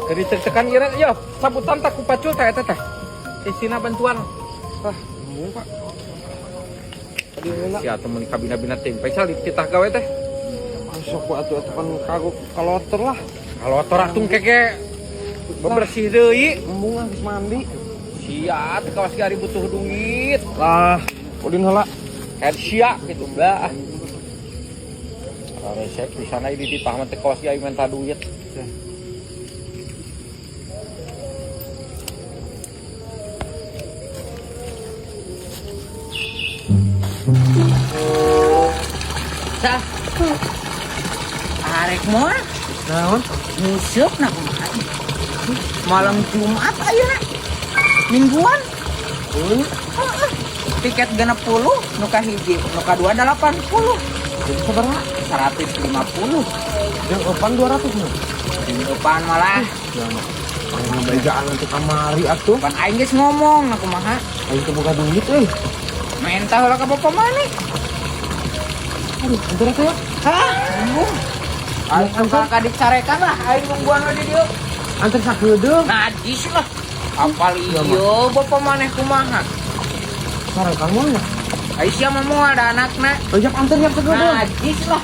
Jadi tekan ira ya sabutan tak kupacul teh eta teh. Isina bantuan. Ah, embung Pak. Tadi heula. Sia atuh mun kabina-bina teh Faisal dititah gawe teh. Sok atuh atuh kan kagok kalotor lah. Kalotor atuh keke bebersih deui. Embung ah geus mandi. Sia teu kawas ge ari butuh duit. Lah, udin heula. Head sia gitu bah. Resep di sana dititah mah teu kawas ge ari minta duit. Sah. Arek moal Naon? nguseup na kumaha. Malam Jumat ayeuna. Mingguan. Euy, Heeh. Tiket 60, nu kahiji, nu kadua 80. jadi sabaraha? 150. Jeung eupan 200 mah. Jeung eupan malah. Ya mah. Aing ngabejaan nanti kamari atuh. Pan aing geus ngomong na kumaha. Aing teu boga duit euy. Mentah heula ka bapak maneh. Aduh, antar atuh ya. Hah? Embung. Aing Antar. ka dicarekan lah aing nungguan we di dieu. Antar sakedeung. Najis lah. Apal ieu bapak maneh kumaha? Sarekan mah nya. Ai sia mah moal da anakna. Ojek antar yang sakedeung. Najis lah.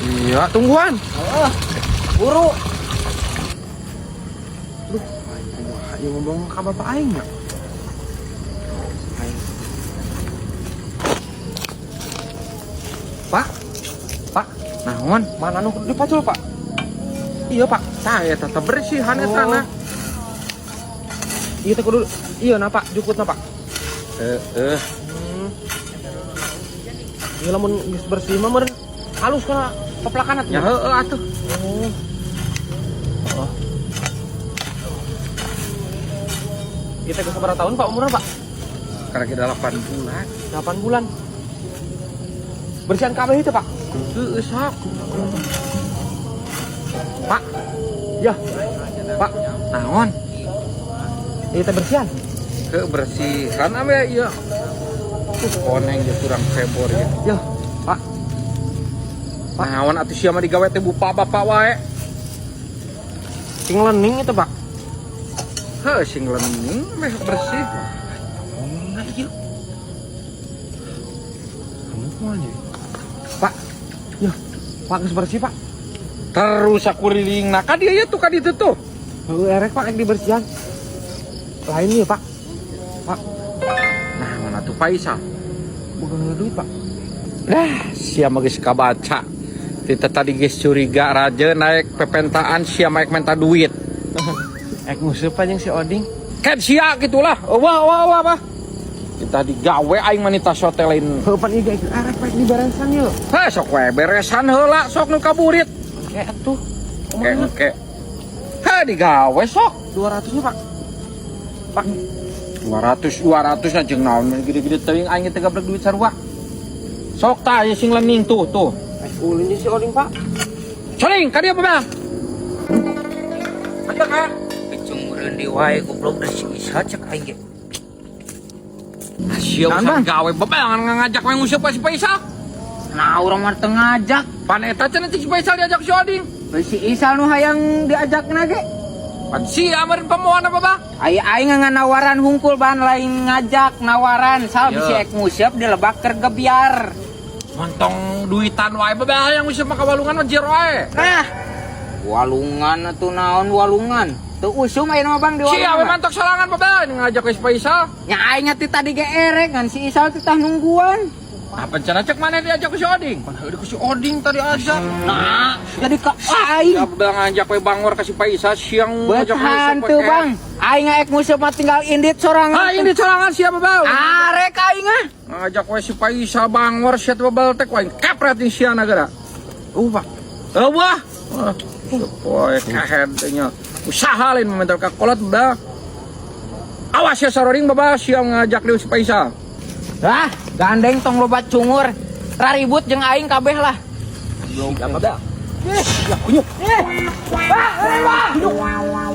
Iya, tungguan. Heeh. Buru. Duh, aing kumaha ieu ngomong ka bapak aing nya. Aing. Pak. Pak, Naon? mana nu kudu dipacul, Pak? Iya Pak, saya tetap bersihan Oh. eta na. Iya teh kudu iya na Pak, jukutna Pak. Heeh. Hmm. Iya lamun geus bersih mah meureun halus kana peplakan atuh. Ya heueuh atuh. Oh. Oh. Ieu teh geus sabaraha tahun Pak umurna Pak? Karena kita 8 bulan. 8 bulan. Bersihan kabeh itu Pak. Heeh sok. Pak. Ya. Pak, Naon? ieu teh bersihan. Kebersihan ame ieu. Koneng ge kurang febor ya. Ya, Pak. Naon atuh sia mah digawe teh bupa bapak wae. Sing lening itu Pak. Heuh sing lening meh bersih. Ngomongna ieu. Kamu kumaha nya? Pak. Ya, Pak geus bersih, Pak. Terus aku rilingna ka dieu ye tuh ka ditu tuh. Heueuh erek Pak rek dibersihan. Lain ieu, Pak. Pak, Naon atuh Faisal? boga duit, Pak. Dah, sia mah geus kabaca. Tita tadi geus curiga raja naik pepentaan sia mah minta duit. Ek nguseup jeung si Oding. Kan sia gitulah. Wah wah wah wah. Kita digawe aing mah nita sote lain. Heueuh pan ieu ge erek Pak diberesan ieu. Heh sok we beresan heula sok nu kaburit. Kayak atuh. Engke engke. Heh digawe sok. 200 nya, Pak. Pak, 200 200 na jeung naon gede-gede teuing aing teh gablek duit sarua. Sok tah ieu sing lening tuh tuh. ek ulin jeung si Oding, Pak. Coring ka dieu Bang. Ka dieu ka. Cungureun di wae goblok da si Isa cek aing ge. Sia Naon, usah Bang? gawe bebangan ngajak we nguseup ka si Faisal. Nah, urang mah teu ngajak. Pan eta cenah cik si Faisal diajak si Oding. Si Isal nu hayang diajakna ge. Pan sia meureun pemohon apa Bang? Ai aing nawaran hungkul ban lain ngajak nawaran sal Iya. bisi ek nguseup dilebak keur gebiar. Montong duitan wae bebeh yang nguseup mah ka walungan mah jero wae. Nah, walungan atuh naon walungan. Teu usum ayeuna mah Bang di Sia we walungan. mah. mantok sorangan bebeh ngajak ke si Faisal. Nya aing teh tadi ge erek ngan si Isal teh tah nungguan. Apa cenah cek mana diajak ke si Oding? Pan heueuh ku si Oding tadi ajak. Nah, jadi ka aing Ya bebeh ngajak we bangor ka si Faisal siang ngajak betahan nguseup tuh we. Bang. Aing ek nguseup mah tinggal indit sorangan. Ha ini sorangan sia bebeh. Arek aing ah. Ngajak we si Faisal bangor sia teh bebel teh ku aing kepret jeung sia nagara. Pak. Eueuh. Poe kahed teh nya. Usaha lain memental ka kolot bebeh. Awas ya saroring bebeh siang ngajak deui si Faisal. Lah, gandeng tong loba cungur. Raribut jeung aing kabeh lah. Siapa dah? Ya kunyuk. Bang, bang.